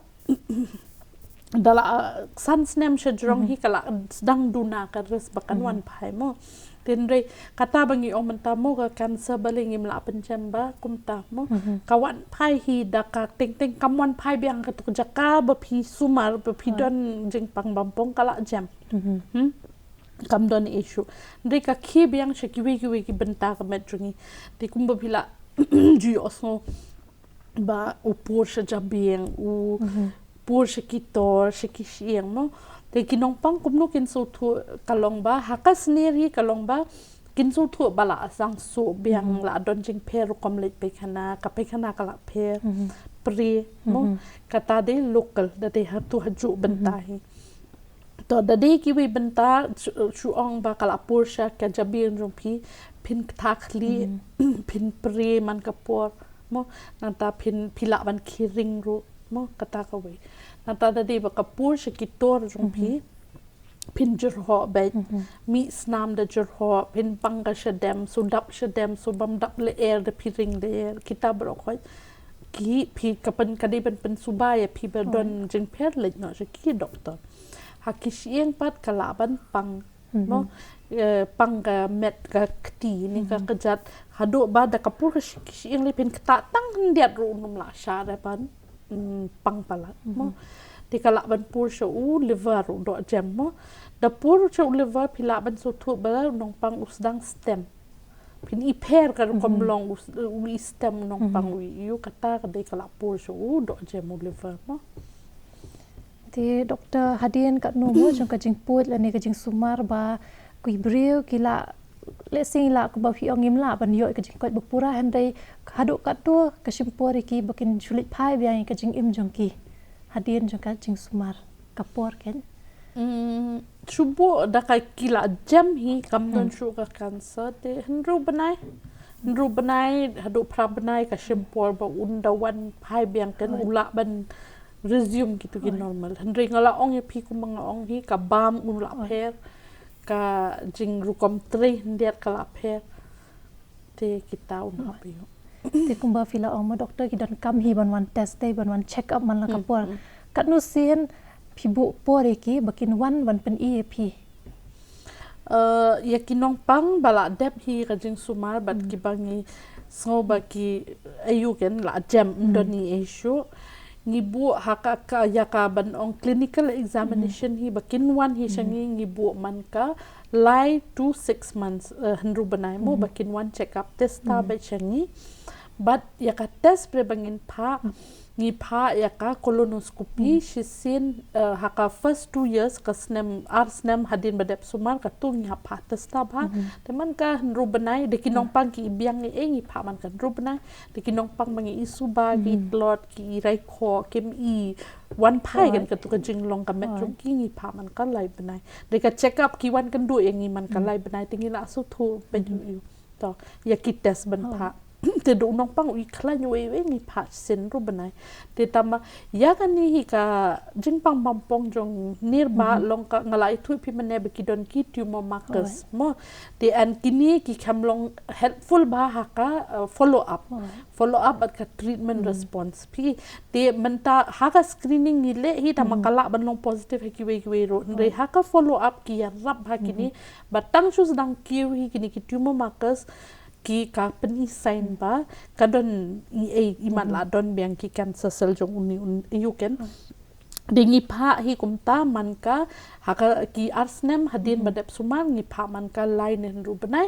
da la, uh, san snem sha jrong, mhm, hi ka la sdang duna ka risk ba kan, mhm, wan phai mo. Te hynrei kata ba ngi ong mynta mo ka cancer balei ngim lah pynjem ba kumta mo. Mhm. Ka wan phai hi da ka teng teng kam wan phai biang ka to ka jaka ba phi sumar ba phi, right, don jingpang bampong ka la jem. Mhm. Hmm? Kam don ei shuh. Hynrei ka khie biang sha kiwei kiwei ki bynta ka met jong ngi. Te kumba phi la ju ïohsngew ba u pur sha jabieng, u, mhm, pur sha ki tor, sha ki shyieng mo. Te ki nongpang kumno kin sngewthuh ka long ba, ha ka snier hi ka long ba, kin sngewthuh ba la sdang suh biang, mhm, la don jingpher rukom leit paikhana, ka paikhana ka la pher, mhm, pre mo. Mhm. Kata dei local, da dei ha tu ha ju bynta, mhm, hi. To da dei kiwei bynta shu, shu ong ba ka la pur sha ka jabieng jong phi, phin ktah khlieh, mhm, phin pre man ka por mo, nangta phin, phi lah ban khie ring ruh mo, kata kawei. Nangta da dei ba ka pur sha ki tor jong phi, mhm, phin jyrhoh beit, mhm, mih snam da jyrhoh, phin pang ka shadem, shu dap shadem, shu bam dap lyer da phi ring lyer, kita baroh khoit ki phi ka pyn, ka dei ban pynsuba ïa phi ba, oh, don jingpher leit noh sha ki doktor. Ha ki shyieng pat ka lah ban pang, mhm, mo, eh, pang ka met ka kti ne ka, mhm, kjat, haduh ba da ka pur ka shi-, ki shyieng lei phin ktah tang khyndiat ruh un ym lah shah re ban, mm, pang palat mo. Mhm. Te ka lah ban pur sha u liver ruh doh jem mo. Da pur sha u liver phi lah ban sngewthuh ba u nongpang u sdang stem. Phin i pher ka rukom, mhm, long u s-, u i stem u nongpang, mhm, u i ïoh kata ka dei ka la pur sha u doh jem u liver mo. Te doktor, hadien katno mo jong ka jingpud lane ka jingsumar ba ki briew ki la, lehse la kumba phi ong ngim lah ban ïoh ka jingkoit ba pura, hynrei haduh katno ka shim por ïa ki ba kin shu leit phai biang ïa ka jingim jong ki hadien jong ka jingsumar, ka por kein? Mm, shu buh da ka ki la jem hi kam don, hmm, shuh ka cancer te hynriew bnai. Hynriew bnai haduh phra bnai ka shim por ba un da wan phai biang kein, right, u lah ban resume kito ki, right, normal. Hynrei nga la ong ïa phi kumba nga ong hi ka bam un lah, right, pher. Ka jingrukom trei khyndiat ka la pher. Te kita un hap ïoh. Te kumba phi la ong mo doktor ki donkam hi ban wan test te ban wan check up man la ka por. Hmm, hmm. Katno sien phi buh por ïa ki ba kin wan ban pyni ïa phi? Eh, ïa ki nongpang ba la dep hi ka jingsumar bad, hmm, kiba ngi sngew ba ki ayu kein la jem, hmm, don ei shuh. Ngi buh ha ka, ka, ïa ka ban ong clinical examination, hmm, hi ba kin wan hi sha ngi, hmm, ngi buh man ka lai to six months, eh, hynriew bnai mo, hmm, ba kin wan check up test ta, hmm, beit sha ngi. Bad ïa ka test pre ba ngin phah, hmm, ngi phah ïa ka colonoscopy, hmm, shisien, eh, ha ka first two years ka snem, ar snem hadien ba dep sumar katu ngi hap phah test ta bha. Hmm. Te man ka hynriew bnai da ki, hmm, nongpang ki i biang ei ei ngi phah man ka hynriew bnai. Da ki nongpang ba ngi i suba, ki i, hmm, tlot, ki i rai khoh, kim i wan phai, oi, kein katu ka jinglong ka met, oi, jong ki ngi phah man ka lai bnai. Da ka check up ki wan kynduh ïa ngi man ka, hmm, lai bnai te ngi la sngewthuh beit, hmm, ïa u. To ïa ki test ban, oh, phah. Te da u nongpang u i khlaiñ uwei uwei ngi phah shisien hynriew bnai. Te tangba ïa kane hi ka jingpang bampong jong nirba, mhm, long ka nga la ïathuh ïa phi mynne ba ki don ki tumor markers, oi, mo. Te and kine ki kham long helpful bha ha ka, uh, follow up. Oi. Follow up bad ka treatment, hmm, response phi. Te mynta ha ka screening ngi leh hi tangba, hmm, ka lah ban long positive ha kiwei kiwei ruh. Hynrei, oi, ha ka follow up ki ïarap bha kine. Hmm. Ba tang shu sdang kiew hi kine ki tumor markers ki ka pyni sign, hmm, ba ka don i, i, i mat, hmm, la don biang ki cancer cell jong une u, u, ïa u kein. Hmm. Te ngi phah hi kumta man ka Ha ka ki ar snem hadien ba dep sumar ngi phah man ka lai ne hynriew bnai.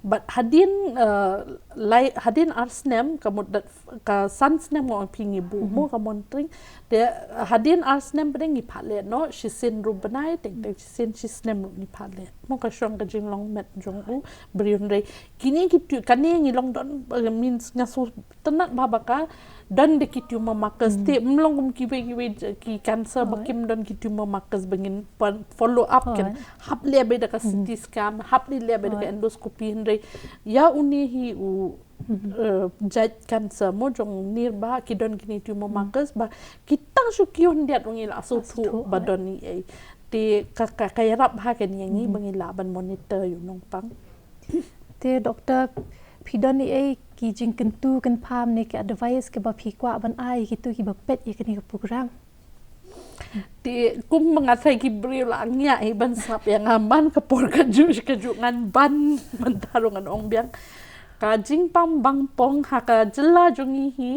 Bad hadien, eh, lai, hadien ar snem, ka mut dat, ka san snem nga ong phi ngi buh mo ka monitoring. Te, eh, hadien ar snem pat ngi phah leh noh shisien hynriew bnai, teng teng shisien shi snem ruh ngi phah leh. Mo ka shong ka jinglong met jong u briew, hynrei kine ki tu, kane ngi long don, eh, means nga sngewtynnat ba ba ka don de ki tumor markers. Te ym long kum kiwei kiwei ki cancer ba kim don ki tumor markers ba ngin pan follow up ken. Hap leh beit da ka C T scan, hap leh beit da ka endoscopy, hynrei ïa une hi u, eh, jait cancer mo jong nir ba ki don kine tumor markers ba ki tang shu kiew khyndiat ruh ngi la sngewthuh ba don ei ei. Te ka, ka, ka ïarap ha kane ïa ngi ba ngi lah ban monitor ïa u nongpang. Te doctor, phi don ei ei ki jingkyntu kynpham ne ki advice kiba phi kwah ban ai ïa kito kiba peit ïa kane ka program? Te kum ma nga tharai ki briew la ngiah hi ban sngap ïa nga man ka por kajuh kajuh, ngan ban mynta ruh ngan ong biang. Ka jingpang bang pong ha ka jylla jong ngi hi,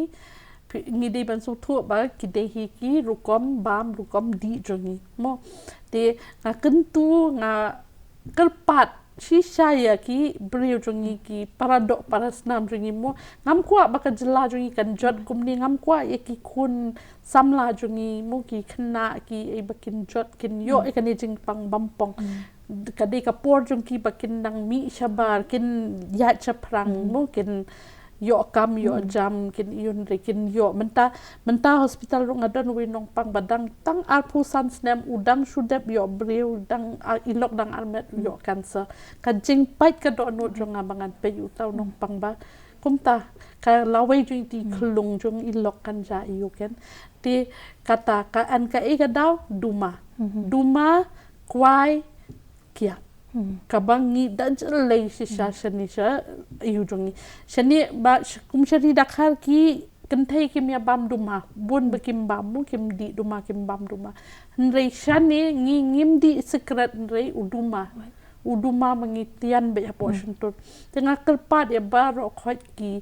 phi, ngi dei ban sngewthuh ba ki dei hi ki rukom bam rukom dih jong ngi mo. Te nga kyntu, nga kyrpad shisha ïa ki briew jong ngi, ki para doh para snam jong ngi mo. Ngam kwah ba ka jylla jong ngi kan jot kumne, ngam kwah ïa ki khun samla jong ngi mo, ki khynnah ki ei ba kin jot, kin ïoh ïa kane jingpang bam pong. Ka dei ka por jong ki ba kin dang mih shabar, kin ïaid shaphrang mo, kin ïoh kam ïoh jam, kin ïun re kin ïoh. Mynta, mynta hospital ruh nga don uwei u nongpang ba dang tang arphew san snem, u dang shu dep ïoh briew, dang, ah, i lok dang armet ïoh cancer. Ka jingpait ka dohnud jong nga ba ngan peit ïa uta u nongpang ba kumta, ka lawei jong i khyllung jong i lok kan ja ïa u ken. Te kata ka an kaei ka daw, duma. Duma, kwai, kiad. Kaba ngi da jyllei shisha shane sha ïa u jong ngi. Shane ba sh-, kum sha ri Dkhar ki kynthei kim ïa bam duma, bun ba kim bam mo, kim dih duma, kim bam duma. Hynrei shane ngi ngim dih sikret, hynrei u duma. U duma ma ngi tian beit hapoh shyntur. Te nga kyrpad ïa baroh khoit ki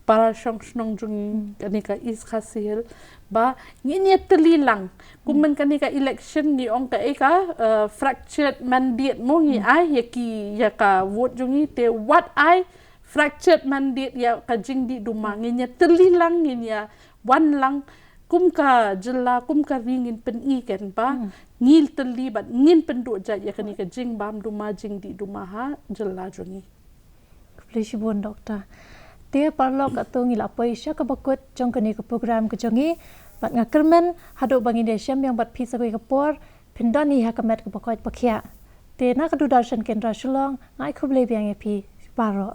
para shong shnong jong ngi kane ka East Khasi Hills ba ngin ïa tylli lang. Kum man kane ka election ngi ong kaei ka, eh, fractured mandate mo, ngi ai ïa ki, ïa ka vote jong ngi, te wat ai fractured mandate ïa ka jingdih duma, ngin ïa tylli lang, ngin ïa wan lang. Kum ka jylla, kum ka ri ngin pyni ken ba ngi tylli bad ngin pynduh jait ïa kane ka jingbam duma, jingdih duma ha jylla jong ngi. Khublei shibun doctor. Te paralok, katto ngi la poi sha kaba kut jong kane ka program ka jong ngi. Bad nga kyrmen haduh ba ngin ïashem biang bad phi sa kawei ka por, phin don hi ha ka met kaba koit ba khiah. Te na ka Doordarshan Kendra Shillong, nga ai khublei biang ïa phi baroh.